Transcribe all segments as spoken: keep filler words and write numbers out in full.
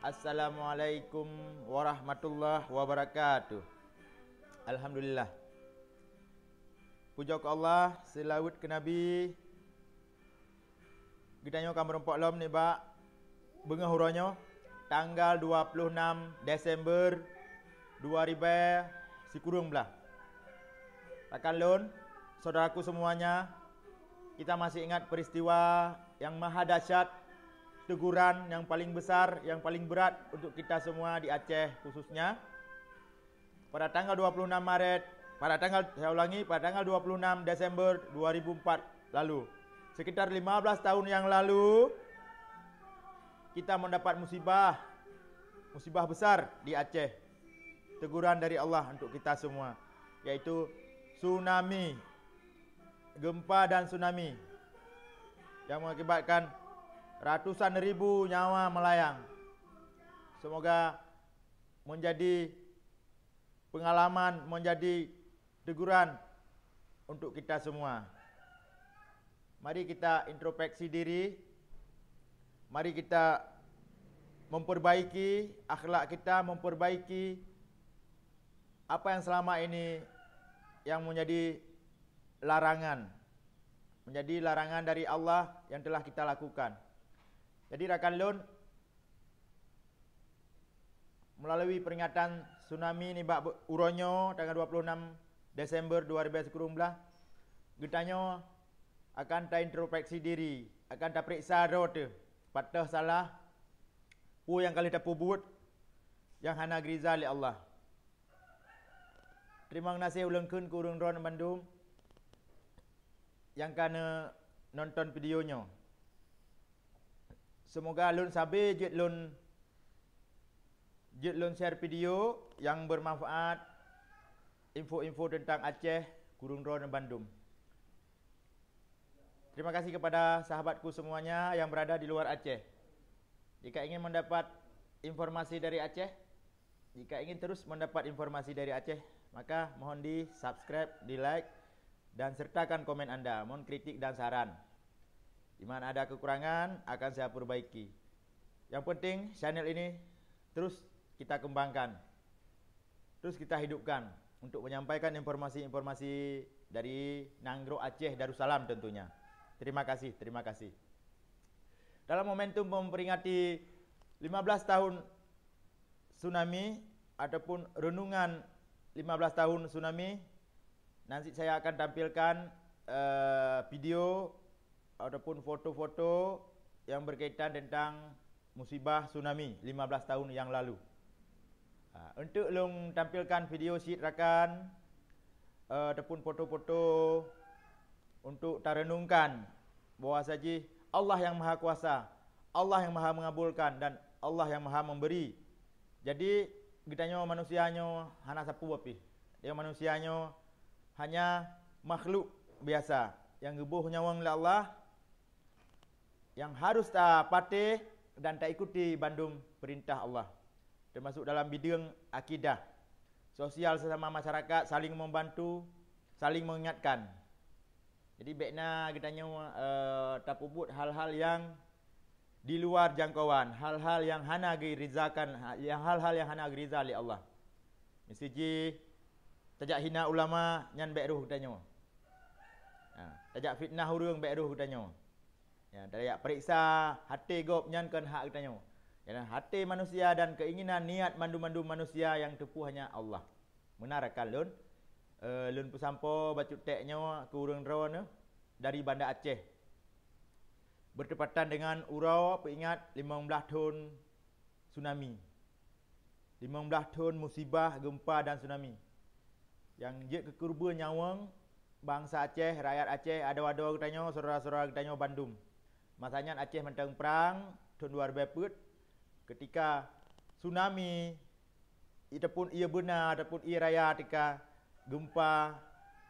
Assalamualaikum warahmatullahi wabarakatuh. Alhamdulillah. Pujoe keu Allah, seulaweuet keu Nabi. Geutanyoe ka meurumpok lom nibak beungoh uroe nyoe, tanggal dua puluh enam Desember dua ribèe sikureueng blaih. Rakan lôn, saudaraku semuanya, kita masih ingat peristiwa yang maha dahsyat, teguran yang paling besar, yang paling berat untuk kita semua di Aceh khususnya. Pada tanggal dua puluh enam Maret, pada tanggal, saya ulangi, pada tanggal dua puluh enam Desember dua ribu empat lalu, sekitar lima belas tahun yang lalu, kita mendapat musibah, musibah besar di Aceh. Teguran dari Allah untuk kita semua, yaitu tsunami, gempa dan tsunami yang mengakibatkan ratusan ribu nyawa melayang. Semoga menjadi pengalaman, menjadi teguran untuk kita semua. Mari kita introspeksi diri. Mari kita memperbaiki akhlak kita, memperbaiki apa yang selama ini yang menjadi larangan. Menjadi larangan dari Allah yang telah kita lakukan. Jadi rakan lôn, meulalu peringatan tsunami nibak be-, uroe nyoe tanggal dua puluh enam Desember dua ribèe sikureueng blaih, geutanyoe akan taintrospeksi diri, akan tapeuriksa droe teuh, pat teuh salah, peue nyang ka lheueh tapeubuet nyang hana geuriza lé Allah. Teurimong gaséh ulôn kheun keu ureuëng droeneuh bandum nyang ka neu-, nonton video nyoe. Seumoga lôn sabe jeuet lôn, jeuet lôn share video nyang beumanfaat, info-info teuntang Aceh keu ureuëng droeneuh bandum. Terima kasih kepada sahabatku semuanya yang berada di luar Aceh. Jika ingin mendapat informasi dari Aceh, jika ingin terus mendapat informasi dari Aceh, maka mohon di-subscribe, di-like, dan sertakan komen anda. Mohon kritik dan saran. Di mana ada kekurangan, akan saya perbaiki. Yang penting, channel ini terus kita kembangkan. Terus kita hidupkan untuk menyampaikan informasi-informasi dari Nanggroe Aceh Darussalam tentunya. Terima kasih, terima kasih. Dalam momentum memperingati lima belas tahun tsunami ataupun renungan lima belas tahun tsunami, nanti saya akan tampilkan, eh, video ataupun foto-foto yang berkaitan tentang musibah tsunami lima belas tahun yang lalu. Ha, untuk lôn tampilkan video cit rakan, eh, ataupun foto-foto untuk tarenungkan bahwa saji Allah yang Maha Kuasa, Allah yang Maha Mengabulkan, dan Allah yang Maha Memberi. Jadi, geutanyoe manusia nyoe hana sapeue pih. Dia manusia nyoe hanya makhluk biasa yang geuboh nyawöng lé Allah, yang harus tapatéh dan taikuti bandum peurintah Allah, teumasuk dalam bideueng akidah, sosial sesama masyarakat, saling membantu, saling mengingatkan. Jadi, bék na geutanyoe, eh, tapeubuet hal-hal yang di luar jangkauan, hal-hal yang hana geurizakan, yang hal-hal yang hana geuriza lé Allah. Miseujih tajak hina ulama, nyan bék rôh geutanyoe. Ha, tajak fitnah ureuëng, bék rôh geutanyoe. Ya, tajak peuriksa até gob, nyan kon hak geutanyoe. Ya, até manusia dan keinginan niat mandum-mandum manusia nyang teupeue hanya Allah. Meunan rakan lôn, eh, lôn peusampoe bacut tèk nyoe keu ureuëng droeneuh dari Banda Aceh. Bertepatan dengan uroe peuingat limong blaih thon tsunami. Limong blaih thon musibah gempa dan tsunami nyang jeuet keu keureubeuen nyawöng bansa Aceh, rakyat Aceh, adoe-adoe geutanyoe, syedara-syedara geutanyoe bandum. Masa nyan Aceh mantong prang, thon dua ribèe peuet, keutika tsunami, ataupun ié beuna, ataupun ié raya teuka, gempa,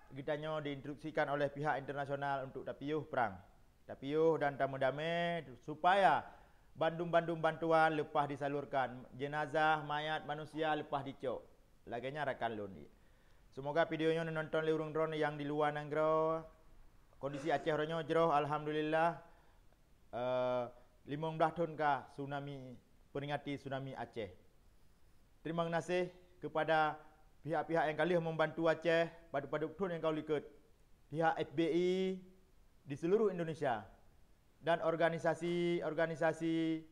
geutanyoe diinstruksikan oleh pihak internasional untuk tapiôh prang. Tapiôh dan tameudamé supaya bandum-bandum bantuan leupah disalurkan, jeunazah, mayat manusia leupah dicok. Lagèe nyan rakan lôn. Seumoga video nyoe neunonton lé ureuëng droeneuh nyang di luwa nanggroe. Kondisi Aceh uroe nyoe jroh, alhamdulillah. Eh, limong blaih thon ka tsunami peringati tsunami Aceh. Terima kasih kepada pihak-pihak yang ka lheueh membantu Aceh padub-padub thon nyang ka likot, pihak F B I di seluruh Indonesia, dan organisasi-organisasi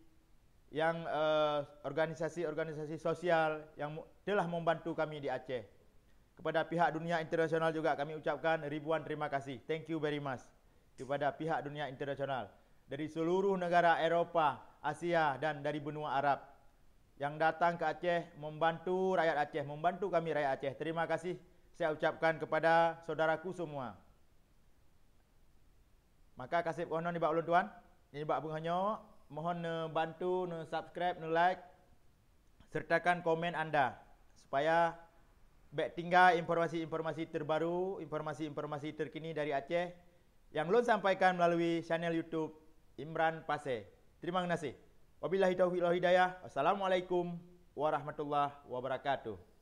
yang, eh, organisasi-organisasi sosial yang mu-, telah membantu kami di Aceh. Kepada pihak dunia internasional juga kami ucapkan ribuan terima kasih. Thank you very much. Kepada pihak dunia internasional dari seluruh negara Eropa, Asia, dan dari benua Arab yang datang ke Aceh membantu rakyat Aceh, membantu kami rakyat Aceh. Terima kasih saya ucapkan kepada saudaraku semua. Maka kaseb keunoe nibak ulôn tuan, nibak beungoh nyoe, mohon neubantu, neu-subscribe, neu-like, sertakan komen anda, supaya bèk tinggai informasi-informasi terbaru, informasi-informasi terkini dari Aceh yang lôn sampaikan melalui channel YouTube Imran Pasé. Terima kasih. Wabillahi taufiq wal hidayah. Wassalamualaikum warahmatullahi wabarakatuh.